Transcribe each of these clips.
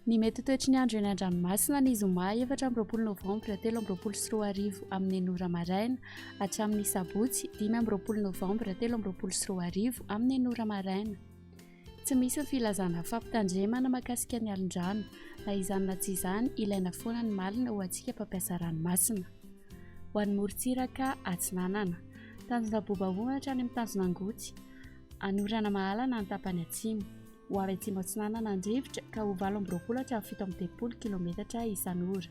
Ny mety ho toetry ny andro eny an-dranomasina ny zoma 24 novambra 2023 amin'ny enina ora maraina hatramin'ny sabotsy 25 novambra 2023 amin'ny enina ora maraina. Tsy misy ny filazana fampitandremana mahakasika ny alin-drano. Na izany na tsy izany, ilaina foana ny malina ho antsika mpampiasa ranomasina. Ho an'ny morontsiraka atsinanana. Tanjona Bobahoana hatrany amin'ny tanjona Angotsy. Anorana mahalana ny tapany atsimo. Ho avy atsimo atsinanana ny rivotra ka ho 28 hatramin'ny 37 kilometatra isan'ora.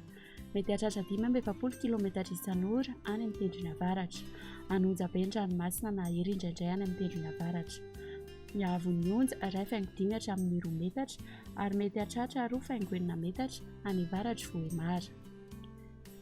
Mety hahatratra 45 kilometatra isan'ora any amin'ny tendrony avaratra. Hanonja be ny ranomasina na hahery indraindray any amin'ny tendrony avaratra. Ny haavon'ny onja, 1,5 hatramin'ny 2 metatra ary mety hahatratra 2,6 metatra any avaratr'i Vohemar.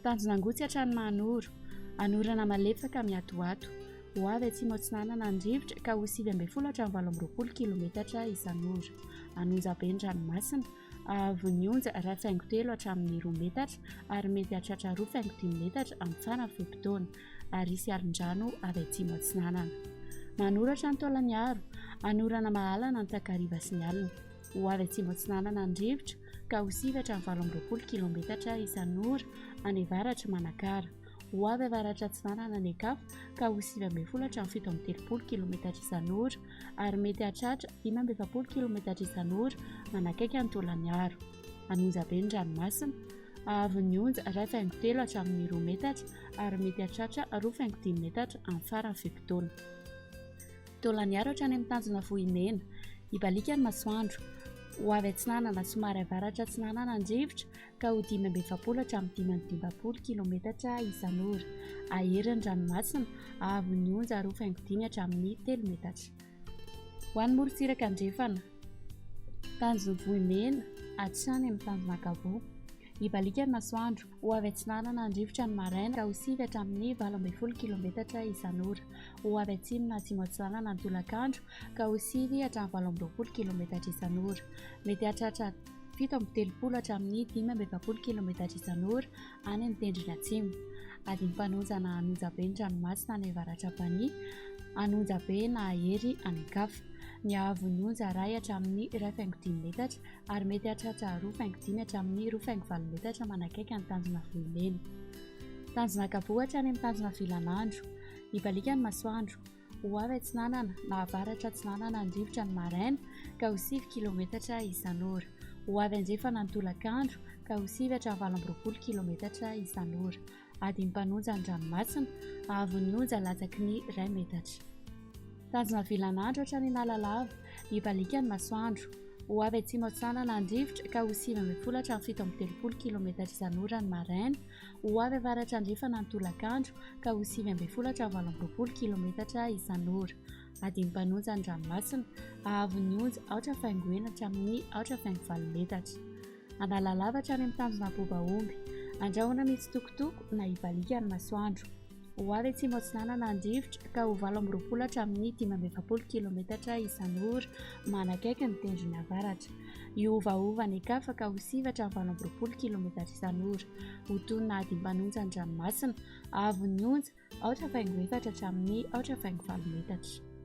Tanjona Angotsy hatrany Mahanoro. Hanorana malefaka miatoato. Ho avy atsimo atsinanana ny rivotra ka ho 19 hatramin'ny 28 kilometatra isan'ora. Hanonja be ny ranomasina. Haavon'ny onja 1,3 hatramin'ny 2 metatra ary mety hahatratra 2,5 metatra amin'ny faran'ny fe-potoana. Ary hisy alin-drano avy atsimo atsinanana. Manoratra ny Taolagnaro. Hanorana mahalana ny takariva sy ny alina. Ho avy atsimo atsinanana ny rivotra ka ho sivy hatramin'ny 28 kilometatra isan'ora any avaratr'i Manakara. Ho avy avaratra atsinanana any an-kafa ka ho 19 hatramin'ny 37 kilometatra isan'ora ary mety hahatratra 45 kilometatra isan'ora manakaiky an'i Taolagnaro. Hanonja be ny ranomasina. Haavon'ny onja 1,3 hatramin'ny 2 metatra ary mety hahatratra 2,5 metatra amin'ny faran'ny fe-potoana. Taolagnaro hatrany amin'ny tanjona Vohimena. Hibaliaka ny masoandro. Ho avy atsinanana somary avaratra atsinanana ny rivotra ka ho 45 hatramin'ny 55 kilometatra isan'ora. Hahery ny ranomasina, haavon'ny onja 2,5 hatramin'ny 3 metatra. Ho an'ny morontsiraka andrefana, tanjon'i Vohimena hatrany amin'ny tanjona Ankaboa. Hibaliaka ny masoandro. Ho avy atsinanana ny rivotra ny maraina ka ho sivy hatramin'ny 18 kilometatra isan'ora. Ho avy atsimo na atsimo atsinanana ny tolakandro ka ho sivy hatramin'ny 28 kilometatra isan'ora. Mety hahatratra 37 hatramin'ny 45 kilometatra isan'ora any amin'ny tendrony atsimo. Adim-panonja na hanonja be ny ranomasina any avaratra Ampanihy, hanonja be na hahery any an-kafa. Ny haavon'ny onja iray hatramin'ny 1,5 metatra ary mety hahatratra 2,5 hatramin'ny 2,8 metatra manakaiky ny tanjona Vohimena. Tanjona Ankaboa hatrany amin'ny tanjona Vilanandro. Hibaliaka ny masoandro. Ho avy atsinanana na avaratra atsinanana ny rivotra ny maraina ka ho sivy kilometatra isan'ora. Ho avy andrefana ny tolakandro ka ho sivy hatramin'ny 28 kilometatra isan'ora. Adim-panonja ny ranomasina, haavon'ny onja latsaky ny iray metatra. Tanjona Vilanandro hatrany Analalava, hibaliaka ny masoandro. Ho avy atsimo atsinanana ny rivotra ka ho 19 hatramin'ny 37 kilometatra isan'ora ny maraina. Ho avy avaratra andrefana ny tolakandro ka ho 19 hatramin'ny 28 kilometatra isan'ora. Adim-panonja ny ranomasina, haavon'ny onja aotra faingo enina hatramin'ny aotra faingo valo metatra. Analalava hatrany amin'ny tanjona Bobaomby. Andrahona mitsitokotoko na hibaliaka ny masoandro. Ho avy atsimo atsinanana ny rivotra ka ho 28 hatramin'ny 45 kilometatra isan'ora manakaiky ny tendrony avaratra. Hiovaova any an-kafa ka ho sivy hatramin'ny 28 kilometatra isan'ora. Ho toy ny adim-panonja ny ranomasina, haavon'ny onja aotra faingo efatra hatramin'ny aotra faingo valo metatra.